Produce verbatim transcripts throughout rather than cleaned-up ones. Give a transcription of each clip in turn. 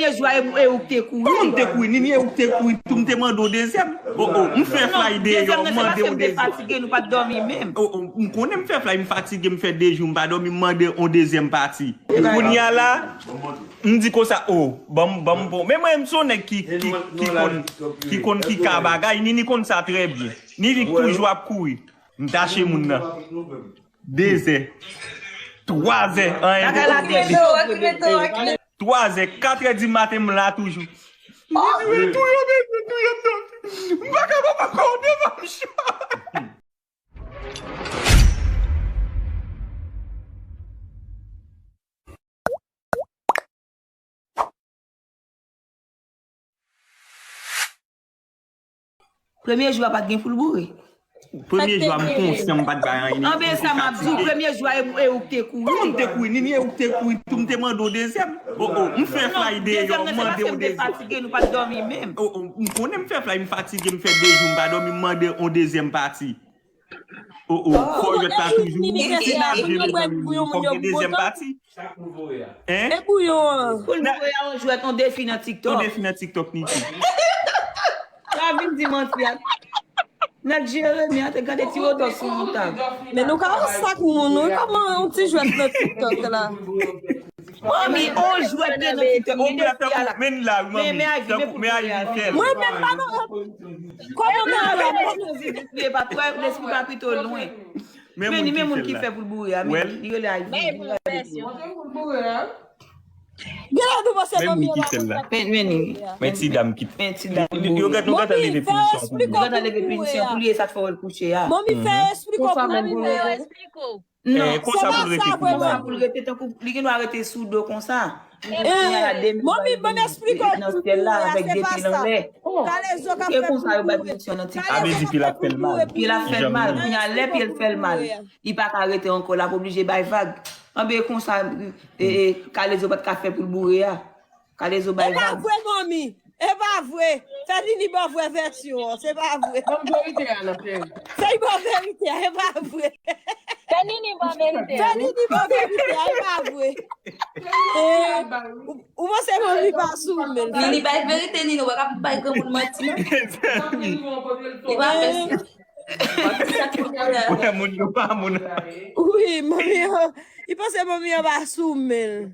Premye jou a, e, e ou k te kouri. Kòman m te kouri? Nini, e ou k te kouri tou, m te mande w dezyèm. O, o, m fè fly deyò, m mande w dezyèm. Fatige, nou pa t dòmi menm. O, o, m konnen m fè fly, m fatige, m fè de jou, m pa dòmi, m mande yon dezyèm pati. Kounye a la, m di konsa, o, ban m, ban m bon. Men mwen, m se yon nèg ki, ki, ki konn, ki konn ki ka bagay, Nini konn sa trè byen. Nini toujou ap kouri. M tache moun nan. Dezè. Twazè. Anyen. Bagay la te cho. Twazè, katrè di maten, m la toujou. M di, "Touye m, touye m, touye m, touye m." M pa kapab ankò, devan m cho. Premye jou a pa t gen pou l boure. Premye jou a m konsyan, m pa t bay anyen. Anben sa m ap di w, premye jou a e, e ou k te kouri. Kòman m te kouri? Nini, e ou k te kouri tou, m te mande w dezyèm. O, o, m fè fly deyò, m mande w dezyèm. Fatige, nou pa t dòmi menm. O, o, m konnen m fè fly, m fatige, m fè de jou, m pa dòmi, m mande yon dezyèm pati. O, o, fò jwèt la toujou. Si n ap jwe, mezanmi, fòk gen dezyèm pati. Hein? E bouyon an. Pou l voye a, on jwèt, on defi nan TikTok. On defi nan TikTok, Niki. Pa vin di manti a. Nèg Jeremi a te gade ti woto sou yon tab. Men nou ka wè sak moun, wi, kòman yon ti jwèt nan TikTok la. Manmi, on jwèt gen nan TikTok, on defi a la. Men la, wi, manmi. Men, men Ivy, men pou l voye a. Mwen menm pa nan. Kòman mwen la? Lespri pa twè, lespri pa pito lwen. Men ni men moun ki fè pou l boure a, men li rele Ivy. Gen la nou panse manmi an la. Men, men ni. Men ti dam ki. Men ti dam. Yo gade, nou gade leve pinisyon pou li. Nou gade leve pinisyon pou li, e sa k fè w wè l kouche a. Manmi fè esplike w pou li, men. Non, se pa sa vre, manmi. Pou l rete tankou, li gen dwa rete sou do konsa. Manmi, ban m esplike w pou l boure a, se pa sa. Kalezo k ap fè pou l boure. Sa vle di pye l ap fè l mal. Pye l ap fè l mal. Kounye a, lè pye l fè l mal, li pa ka rete ankò, l ap oblije bay vag. Anben konsa, e, e, Kalezo pa t ka fè pou l boure a. Kalezo bay vag. E pa vre, manmi. E pa vre. Fè Nini ba w vrè vèsyon an. Se pa vre. Ban m verite a, non, cheri. Fè l ba w verite a. E pa vre. Fè Nini ba w verite a. Fè Nini ba w verite a. E pa vre. E, ou, ou panse manmi pa sou men l? Nini bay verite, Nini, ou pa ka bay granmoun manti, non. Li pa fè sa. Wè, moun yo pa moun. Wi, manmi an, li panse manmi an pa sou men l.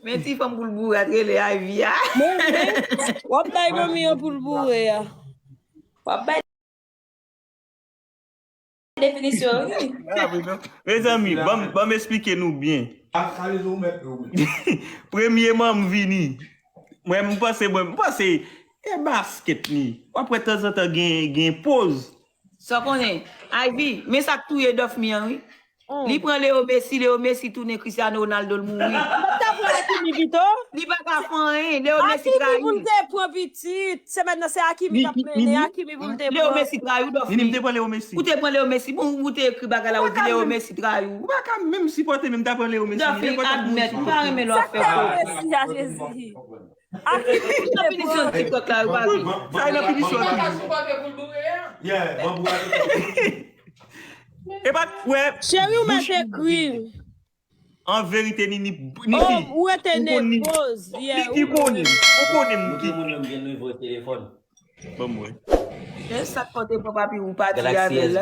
Men ti fanm pou l boure a, t rele Ivy a. Men, men, w ap bay manmi an pou l boure a. W ap bay definisyon, wi. Ah, wi, non. Mezanmi, ban m, ban m esplike nou byen. Premyeman, m vini. Mwen, m panse, mwen, m panse, e baskèt ni. W ap wè tanzantan gen, gen poz. Sa w konnen, Ivy, men sa k touye Dòfmi an, wi. Li pran Leo Messi, Leo Messi tounen Cristiano Ronaldo, l mouri. Mwen ta pran Hakimi pito. Li pa ka fè anyen, Leo Messi trayi. Hakimi pou l te pran pitit. Semèn nan se Hakimi k ap mennen, Hakimi pou l te pran. Leo Messi trayi w, Dòfmi. Nini, m te pran Leo Messi. Ou te pran Leo Messi. Bon, ou te ekri bagay la, ou di Leo Messi trayi w. Ou pa ka menm sipòte, menm ta pran Leo Messi. Dòfmi, admèt, ou pa renmen lè w ap fè kò. Sa k fè Leo Messi a, Jezi? Nan pinisyon TikTok la, yo pa vle. Sa e nan pinisyon an toujou. Yeah, bambou a. E pa t wè. Cheri, ou mèt ekri. An verite, Nini, Niki, ou rete nevoz. Niki konnen. Ou konnen m ki. Moun yo gen nivo telefòn. Ban m wè. Men sa k fè w te pran papi ou pati avè l la.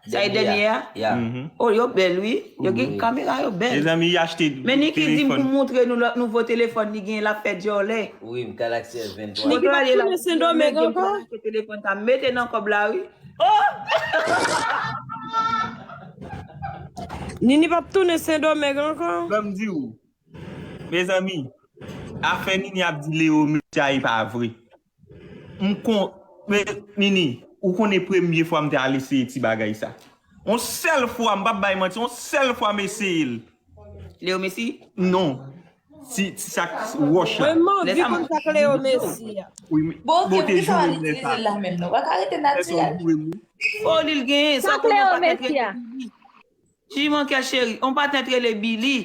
Sa e dènye a? Oh, yo bèl, wi. Yo gen kamera, yo bèl. Mezanmi, y achte telefòn. Men Niki di m pou moutre nou lòt nouvo telefòn li gen, l ap fè djòlè. Wi, m Galaxy S venntwa. Niki p ap tounen Sendomeng ankò? Telefòn sa, mete nan kòb la, wi. Oh! Nini p ap tounen Sendomeng ankò? Ban m di w. Mezanmi, afè Nini ap di Leo Messi a, e pa vre. M kon, men, Nini, ou konnen premye fwa m te al eseye ti bagay sa. On sèl fwa, m p ap bay manti, on sèl fwa m eseye l. Leo Messi? Non. Ti, ti sa k wòch la. Mwen, m anvi konn sa k Leo Messi a. Wi, men, bon, ok, poukisa w al itilize l la menm, non? Ou pa ka rete natirèl. Foli l genyen, sa konnen yon pakèt rele Billy. Jimon kè cheri, on patnè t rele Billy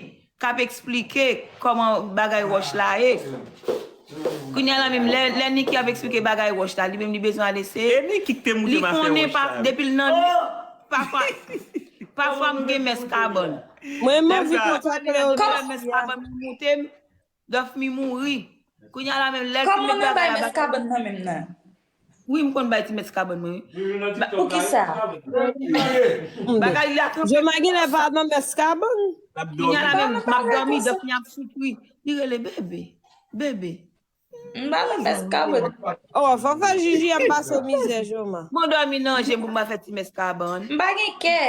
k ap eksplike kòman bagay wòch la ye. Kounye a la menm, lè, lè Niki ap eksplike bagay wòch la, li menm li bezwen al eseye. E Niki k te moute m afè wòch la. Li konnen pa, depi l nan li, pafwa, pafwa m gen mès kabann. Mwen, m anvi konn sa k Leo Messi a. Mès kabann, m moute m. Dòfmi mouri. Kounye a la menm, lè l fin met bagay la, bagay. Kòman nou bay mès kabann nan menm nan? Wi, m konn bay ti mès kabann mwen, wi. Pou kisa? Bagay li a tranpe. Joma genlè pa nan mès kabann. Kounye a la menm, m ap dòmi, Dòfmi ap soufri. Li rele bebe, bebe. M pa nan mès kabann. Oh, fò fè Jiji ap pase mizè, Joma. Bon, dòmi nan je m pou m pa fè ti mès kabann. M pa gen kè.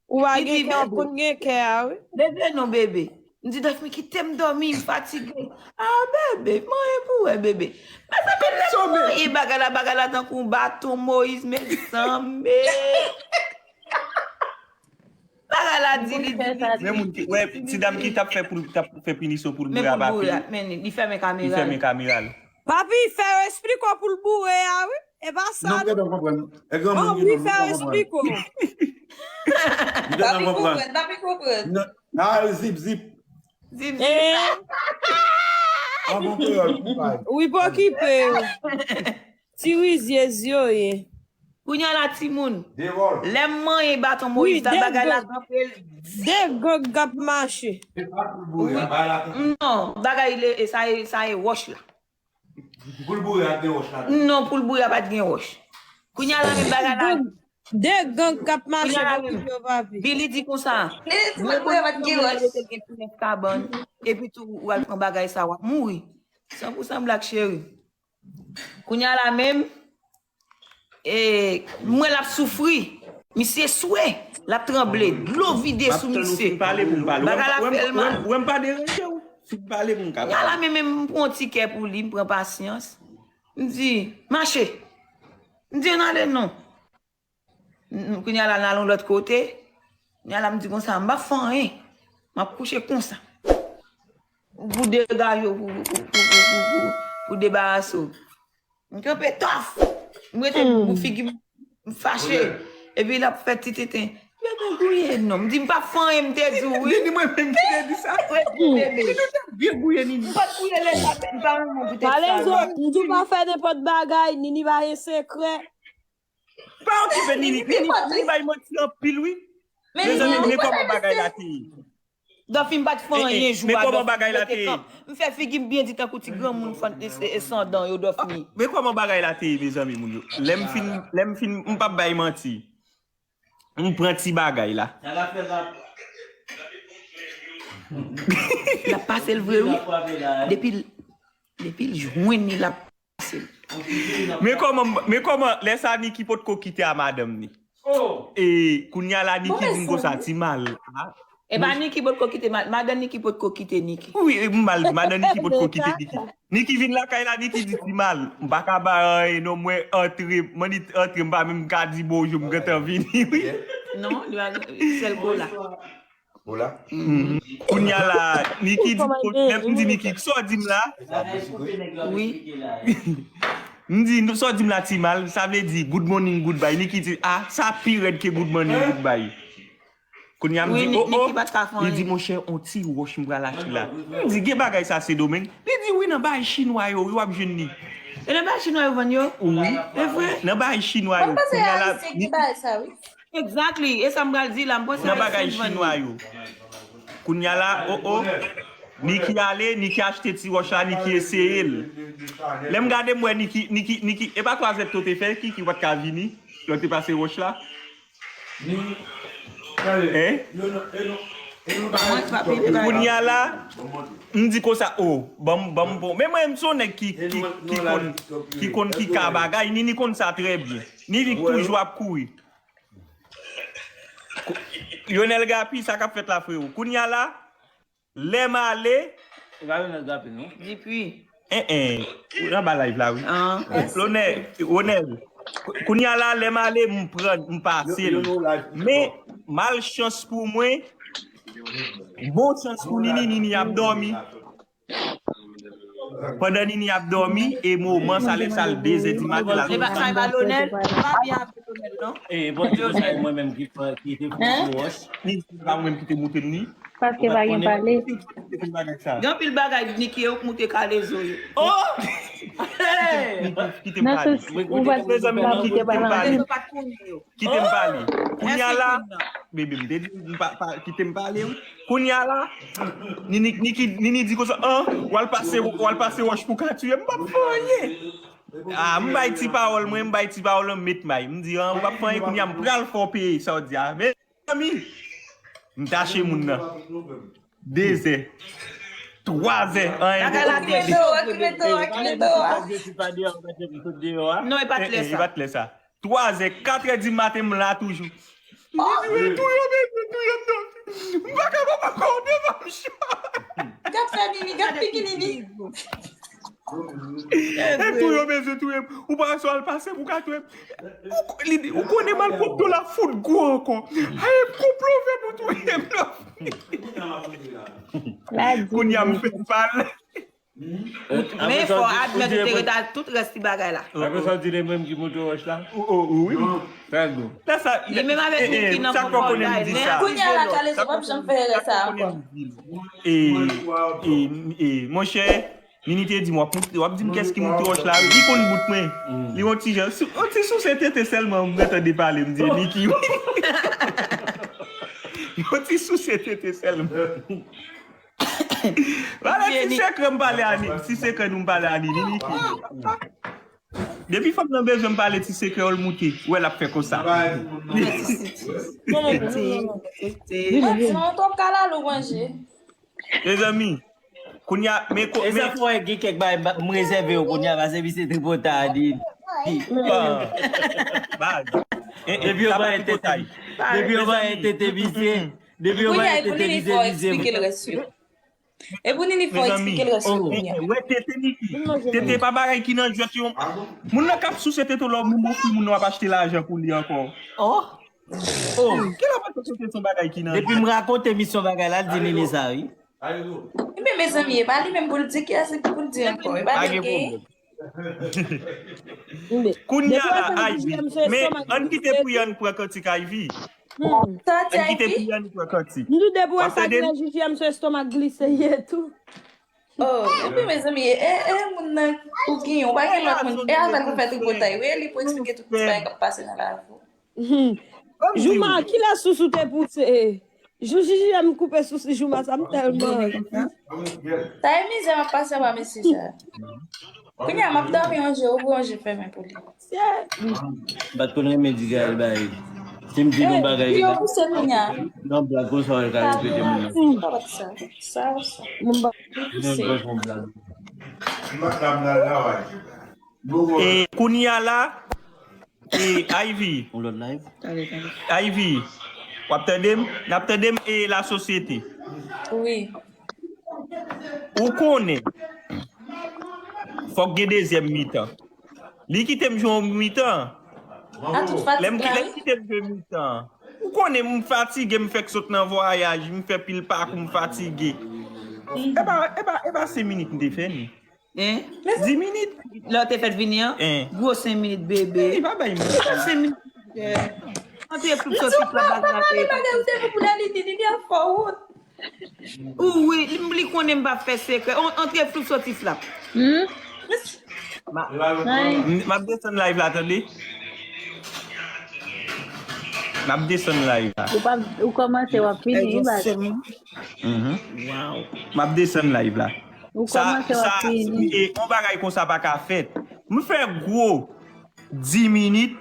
Ou pa gen kè, konn gen kè a, wi. Bebe non, bebe. M di Dòfmi kite m dòmi, m fatige. Ah, bebe, manyen pou wè, bebe. Mezanmi, lè m manyen bagay la, bagay la tankou yon baton Moyiz, mezanmi. Bagay la di, li di, li di. Men moun ki, wè, ti dam ki t ap fè pou l, t ap fè pinisyon pou l boure a, papi. Men li fèmen kamera l. Li fèmen kamera l. Papi, fè yo esplike w pou l boure a, wi. E pa sa, non. Non, m gentan konprann. E granmoun ki non, m gentan konprann. Papi konprann, papi konprann. Ah, zip, zip. Zip, zip. An bon kreyòl, pou pay. Wi, pokipe yo. Ti rizyez yo ye. Kounye a la, timoun. Lè m manyen baton Moyiz la, bagay la kanpe. De gang k ap mache. Non, bagay, sa e wòch la. Pou l boure a, te wòch la. Non, pou l boure a, pa t gen wòch. Kounye a la, menm bagay la. De gang k ap mache pou koupe yo, papi. Billy di konsa. Billy di pou l boure a, pa t gen wòch. Te gen ti mès kabann. Epi tou, w al pran bagay sa, w ap mouri. San pou san blag, cheri. Kounye a la menm, e, m wè l ap soufri. Misye swe, l ap tranble, dlo vide sou misye. Bagay la fè l mal. Wè m pa deranje w. Fin pale pou m ka pale. Kounye a la menm, menm m pran yon ti kè pou li, m pran pasyans. M di, mache. M di, ann ale non. Kounye a la, n al yon lòt kote. Kounye a la, m di konsa, m p ap fè anyen. M ap kouche konsa. Pou degaje w, pou, pou debarase w. M kanpe tòf. M rete pou figi m fache. Epi l ap fè ti tenten. Bebe gouye non. M di m p ap fè anyen, m te di w wi. Nini mwen menm ki te di sa. Bebe. Nini te byen gouye Nini. M pa t gouye lè sa, m pa renmen poutèt sa. Kalezo, m di w pa fè nenpòt bagay, Nini pa gen sekrè. Pa okipe Nini. Nini, Nini bay manti anpil wi. Mezanmi, men kòman bagay la te ye. Dòfin pa t fè anyen jou a, Dòfin rete kanpe. M fè figi m byen di tankou ti granmoun san dan yo, Dòfin. Men kòman bagay la te ye, mezanmi, moun yo. Lè m fin, lè m fin, m p ap bay manti. M pran ti bagay la. L ap pase l vre wi. Depi l, depi l jwenn li, l ap Men kòman, men kòman, lè sa Niki potko kite a madanm ni. E, kounye a la Niki di m konsa, ti mal. E pa Niki potko kite, madanm Niki potko kite Niki. Wi, m mal di, madanm Niki potko kite Niki. Niki vin lakay la, Niki di ti mal. M pa ka bay anyen non, mwen antre, m annik antre, m pa menm ka di bonjou, m gentan vini wi. Non, li pa, sèl kola. Hola. Kounye a la, Niki di, lè m di Niki, sa w di m la? Wi. M di, sa w di m la ti mal, sa vle di good morning, goodbye. Niki di, ah, sa pi rèd ke good morning, goodbye. Kounye a m di, oh, oh. Li di, monchè, on ti wòch m pral achte la. M di, gen bagay sa Sendomeng? Li di, wi, nan bagay chinwa yo, wi, w ap jwenn li. E nan bagay chinwa yo vann yo? Wi. E vre? Nan bagay chinwa yo. Kounye a la, Exactly. E sa m pral di la, m panse Ayisyen vann li. Nan bagay chinwa yo. Kounye a la, oh, oh. Niki ale, Niki achte ti wòch la, Niki eseye l. Lè m gade m wè Niki, Niki, Niki, e pa twazèt to te fè, Kiki pa t ka vini, lè w te pase wòch la. Hein? Kounye a la, m di konsa, oh, ban m, ban m bon. Men mwen, m se yon nèg ki, ki, ki konn, ki konn ki ka bagay, Nini konn sa trè byen. Nini toujou ap kouri. Lionel Gapi, sa k ap fèt la, freo? Kounye a la, lè m ale. E pa Lionel Gapi, non? Dipi. En, en. Ou nan ba live la, wi. Lonè, Ronel. Kounye a la, lè m ale, m pran, m pase l. Men, malchans pou mwen, bon chans pou Nini, Nini ap dòmi. Pandan Nini ap dòmi, e moman sa lè sa l de zè di maten la. Se pa, sa e pa Lonèl, pa byen avèk Lonèl non. E bon, se konsa mwen menm ki fè, ki te fè ti wòch. Ni se pa mwen menm ki te moute l ni. Paske pa gen pale. Gen anpil bagay Niki yo k moute kalezo yo. Oh! Kite m pale. Mezanmi, kite m pale. Kite m pale. Kounye a la, bebe, m te di, m pa, pa, kite m pale, wi. Kounye a la, Nini, Niki, Nini di konsa, an, w al pase, w al pase wòch pou ka tiye m, m p ap fè anyen. Ah, m bay ti pawòl mwen, m bay ti pawòl mwen, m met may. M di, an, w p ap fè anyen kounye a, m pral fè w peye sa w di a. Mezanmi, m tache moun nan. De zè. Twa zè. An, bagay la te cho. Non, e pa t lè sa. Twa zè, kat è di maten, m la toujou. Li di, "Wi, touye m, wi, touye m, non. M pa kapab ankò, devan m cho." Gad fè Nini, gad figi Nini. E touye m, bezwen touye m. Ou pa sou al pase pou ka touye m. Ou, li di, ou konnen malpwòpte w la fout gwo ankò. Ay, konplo fè pou touye m, non. Kounye a m fè pale. Men fò admèt ou te ret a tout rès ti bagay la. Apre sa, w di li menm ki moute wòch la? Wi. Li menm avèk Niki nan konpòtay, men kounye a la, Kalezo p ap janm fè erè sa ankò. Monchè, Nini te di m, w ap, w ap di m kès ki moute wòch la, wi. Li konn bout mwen. Li yon ti jan, yon ti souse tete sèlman, m gentan depale, m di, e Niki, wi. Yon ti souse tete sèlman. Pale ti sekrè m pale a Nini. Ti sekrè nou m pale a Nini. Nini ki. Depi fanm nan bezwen m pale ti sekrè yo, l moute. Ou wè l ap fè konsa. Mwen di, mwen twòp kalalou manje. Mezanmi, kounye a, men ko-, e sa men fè gen kèk bagay m rezève yo kounye a, paske misye tripotay a Nini. Baz. Depi yo pa entète, depi yo pa entète misye. Depi yo pa entète misye, misye. Epi Nini fò eksplike l rès yo. Epi Nini fò eksplike l rès yo kounye a. Wè tete Niki. Tete pa bagay ki nan jwèt yo. Moun nan k ap souse tete w lè moun ofri moun nan w ap achte lajan pou li ankò. Oh. Oh. Ki lè w pa tete se yon bagay ki nan jwèt. Depi m rakonte misye bagay la, l di Nini sa, wi. Ebyen, mezanmi, e pa li menm pou l di, kiyès ki pou l di ankò? E pa li l genyen. Kounye a la, Ivy. Men ann kite Brian pran kantik, Ivy. Ann kite Brian pran kantik. M tou depi wè sa ki nan jijiyè m sou estomak glise ye tou. Oh, epi mezanmi, e, e, moun nan ou gen, ou pa gen lòt moun. E avè l pou fè tripotay, wi, e li pou eksplike tout bagay k ap pase nan lavi w. Jouma, kilè sous ou te pouse? Jou jijiyè m koupe sous li, Jouma, sa m tèlman ri. Sa e mizè m ap pase anba mesye sa. Kounye a m ap dòmi yon je ouvri, yon je fèmen pou li. M pa t konn renmen di gade bay. Si m di yon bagay ki ta, yon blag konsa w ka repete moun nan. Sa, sa. Moun pa pouse. E kounye a la, e Ivy. Yon lòt live? Ivy, w ap tande m? N ap tande m e lasosyete. Wi. Ou konnen, fòk gen dezyèm mitan. Li kite m jwe yon mitan. Lè m, lè m kite m jwe mitan. Ou konnen m fatige, m fèk sot nan vwayaj, m fè pil pakou, m fatige. E pa, e pa, e pa senk minit m te fè ni. Dis minit. Lè w te fèt vini an, gwo senk minit, bebe. Li pa bay mwen. Li pa senk minit. Antre floup soti flap bagay la. Pale bagay ou te pou lè li di, li di an fò wout. Ou wi, li, li konnen m pa fè sekrè. Antre floup soti flap. M, m ap desann live la, tande. M ap desann live la. Ou pa, ou kòmanse, w ap fini, wi, baz. Wow. M ap desann live la. Ou kòmanse w ap fini. E, yon bagay konsa pa ka fèt. M fè gwo dis minit.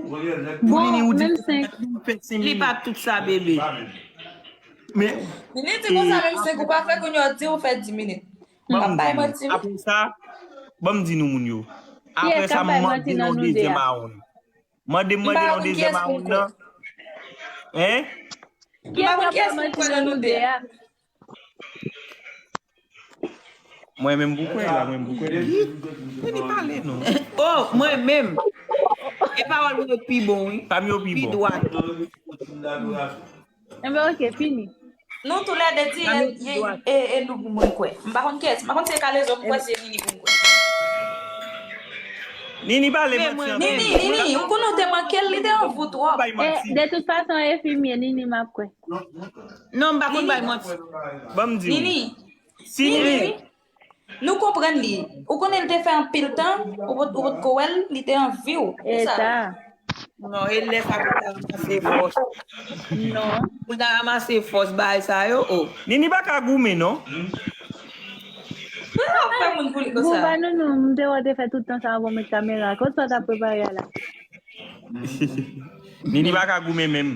Pou Nini ou di m fè senk minit. Li pa tout sa, bebe. Men, Nini di konsa, menm senk ou pa fè, kounye a w di ou fè dis minit. M ap bay manti, wi. Apre sa, ban m di nou moun yo. Apre sa, m mande nou dezyèm round. Mande m, mande nou dezyèm round nan. Hein? M pa konn kiyès ki kwè nan nou de a. Mwen menm pou kwè la, mwen pou kwè. Men li pale non. Oh, mwen menm. E pawòl mwen yo pi bon, wi. Pa m yo pi bon. Pi dwat. Enben, ok, fini. Nou toulède di e, e, e, e nou pou mwen kwè. M pa konn kiyès. M pa konn si e Kalezo pou m kwè, si e Nini pou m kwè. Nini pale manti anpil. Nini, Nini, ou konnen ou te manke l, li te an vou twòp. De tout fason, e fi m ye, Nini m ap kwè. Non, m pa konn bay manti. Ban m di w. Nini. Si Nini. Nou konprann li. Ou konnen li te fè anpil tan, ou pot, ou potko wè l, li te anvi w. Se sa. Eta. Non, e lè sa pou ta ranmase fòs. Non. Pou ta ranmase fòs bagay sa yo, o. Nini pa ka goumen, non? Kòman w ap fè moun pou li konsa? Bouba Nounou, m te wè w te fè tout tan sa anvan w met kamera. Kot sa w t ap prepare a la? Nini pa ka goumen menm.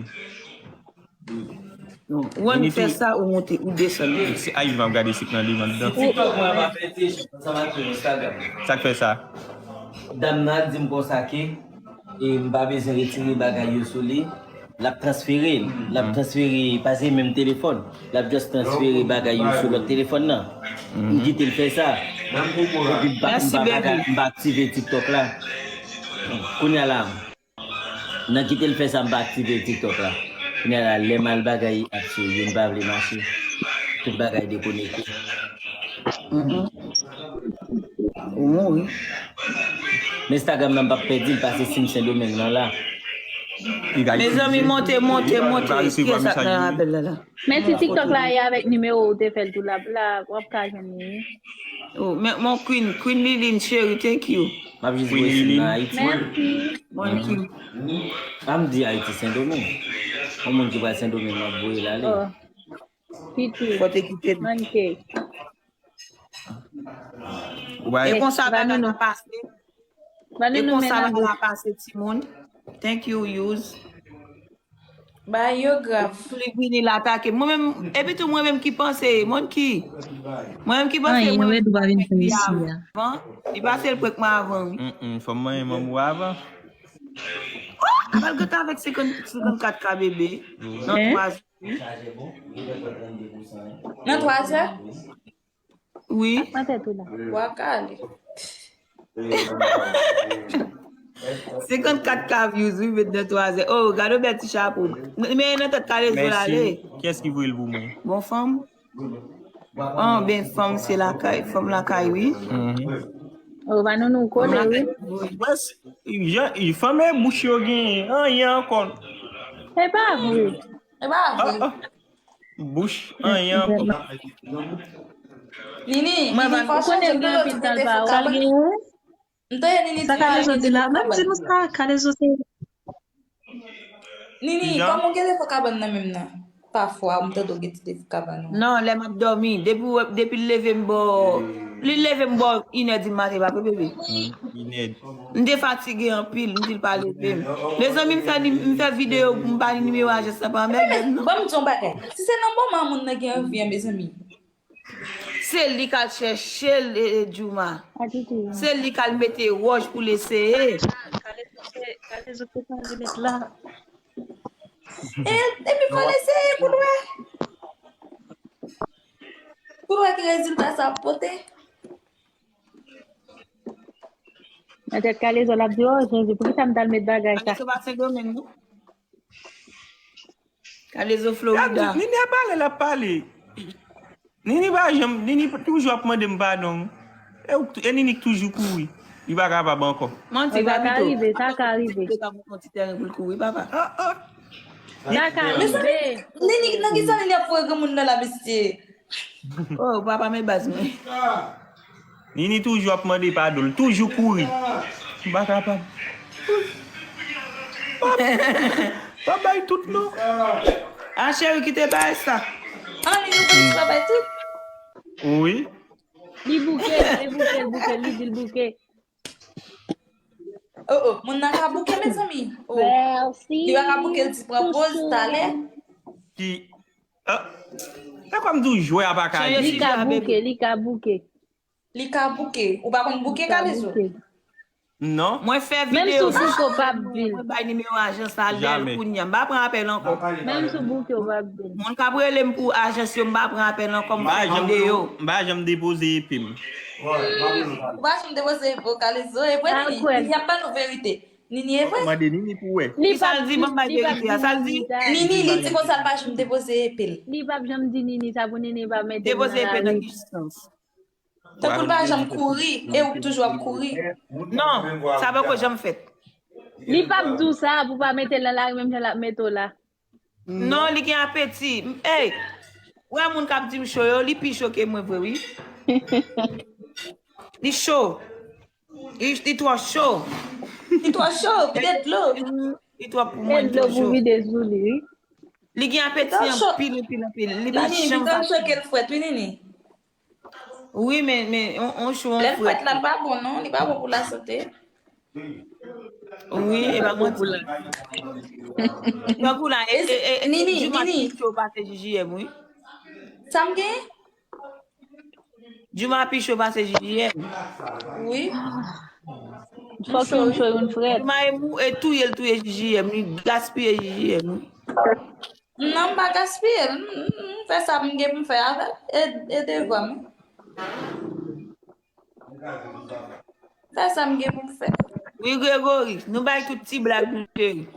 Ou ann fè sa, ou monte, ou desann. Ay, m ap gade sik nan li, m anndan. Si TikTok mwen pa fè ti echanj ansanm ak yo Instagram. Sa k fè sa? Dam nan di m konsa ke e m pa bezwen retire bagay yo sou li. L ap transfere l. L ap transfere, pa se menm telefòn. L ap just transfere bagay yo sou lòt telefòn nan. M kite l fè sa. Epi m pa, m pa, m pa aktive TikTok la. Kounye a la, nan kite l fè sa, m pa aktive TikTok la. Kounye a la, lè m al bagay ap sou, yo m pa vle mache. Tout bagay dekonekte. Ou mouri. Men Instagram nan m p ap pèdi l pase sim Sendomeng nan la. Mezanmi, monte, monte, monte. Kiyès ap nan rapèl la la? Men si TikTok la ye avèk nimewo ou te fè l tou la, la w ap ka jwenn li wi. Oh, men mon Queen, Queen Liline cheri, thank you. M ap jis voye sim nan Ayiti. Mèsi. Mon Queen. Pa m di Ayiti, Sendomeng. Yon moun ki pral Sendomeng, m ap voye l ale. Oh. Titi. Fò te kite m. Manke. E konsa bagay la pase. E konsa bagay la pase, timoun. Thank you, Yuz. Bagay yo grav. Li vini l atake m. Mwen menm, epi tou mwen menm ki panse, mwen ki, mwen menm ki panse mwen menm ki pa fè pi avan. Li pase l prank mwen avan, wi. Mm, mm, fò m manyen manm ou avan. Oh! Ap al gate avèk senkant, senkannkat K bebe. Nan twa zè. Nan twa zè? Wi. Bwa kale. Senkannkat K views, wi, met nan twa zè. Oh, gade yon bèl ti chapo. Men nan tèt Kalezo l ale. Kiyès ki voye l pou mwen? Bon fanm. Oh, ben fanm se lakay, fanm lakay, wi. Oh, pa nou nou kole, wi. Fanm e bouch yo genyen, anyen ankò. E pa vre. E pa vre. Bouch anyen ankò. Nini, Nini fò chanje dlo tou pou te fè kabann. M tande Nini di Kalezo di la, menm di nou sa, Kalezo se. Nini, kòman w gen defo kabann nan menm nan? Pafwa, m tande w gen ti defo kabann ou. Non, lè m ap dòmi, depi w, depi l leve m bò, li leve m bò inè di maten, pa vre bebe? Inè. M te fatige anpil, m di l pa leve m. Mezanmi, m fè, m fè videyo pou m pa ni nimewo ajans la pa anmède m non. Ban m di w yon bagay. Si se nan moman moun nan gen anvi an, mezanmi. Se li k al chèche l, e, e, Djouma. Se li k al mete wòch pou l eseye. Kalezo te pale nèt la. E, epi fò l eseye pou l wè. Pou l wè ki rezilta sa ap pote. Nan tèt Kalezo l ap di, o Jezi, poukisa m t al met bagay sa? Kalezo pa Sendomeng non. Kalezo Florida. Nini ap pale, l ap pale. Nini pa janm, Nini toujou ap mande m padon. E, e Nini k toujou kouri. Li pa kapab ankò. Manti, sa ka rive, sa ka rive. Li pa pran ti tèren pou l kouri, papa. Ah, ah. Sa ka rive. Nini, nan kisa Nini ap foure granmoun nan la, mesye? Oh, papa, men baz mwen. Nini toujou ap mande padon, l toujou kouri. M pa kapab. Pa bay tout non. A cheri ki te bay sa. A Nini ou konn sa bay tout? Wi. Li bouke, li bouke, li bouke, li di l bouke. Oh oh, moun nan ka bouke mezanmi. Oh. Li pa ka bouke, l ti pran poz talè. Ki Ah, e kòm di w jwè a pa ka di. Li ka bouke, li ka bouke. Li ka bouke. Ou pa konn bouke, Kalezo? Non. Mwen fè videyo. Menm si w bouke, w p ap di l. Mwen bay nimewo ajans la, lè l kounye a. M pa pran apèl ankò. Menm si w bouke, w p ap di l. Moun k ap rele m pou ajans yo, m pa pran apèl ankò, m fè videyo. M pa janm depoze epe m. Ou pa janm depoze epe w, Kalezo. E vre, Nini, Nini ap ban nou verite. Nini, e vre? Mande Nini pou wè. Kisa l di, ban m bay verite a, sa l di? Nini, li di konsa l pa janm depoze epe l. Li p ap janm di Nini sa pou Nini pa mete l nan lari. Depoze epe nan ki sans? Tankou l pa janm kouri, e ou k toujou ap kouri. Non, sa poko janm fèt. Li p ap di w sa pou pa mete l nan lari menm jan l ap mete w la. Non, li gen apeti. Ey! Ou wè moun k ap di m cho yo, li pi cho ke mwen vre wi. Li cho. Li, li twò cho. Li twò cho, vide dlo. Li twò pou mwen, Vide dlo pou vide sou li, wi. Li gen apeti anpil, anpil, anpil. Li pa Nini, janm vitan cho ke l fwèt, wi, Nini. Wi, men, men, on, on cho, on Lè l fwèt fwèt. La, l pa bon, non. Li pa bon pou lasante. Wi, e pa bon pou la. Tankou la, e, e, e, Nini, Jouma Nini. Pi cho pase J J M, wi. Sa m gen? Jouma Pi cho pase J J M. Wi. Fòk yon cho yon frèt. Jouma e mou, e touye l touye J J M, li gaspiye J J M, wi. Non, m pa gaspiye l. M, m, m fè sa m gen pou m fè avè l. E, e devwa m. Fè sa m gen pou m fè. Wi, Gregory, nou bay tout ti blag nou cheri.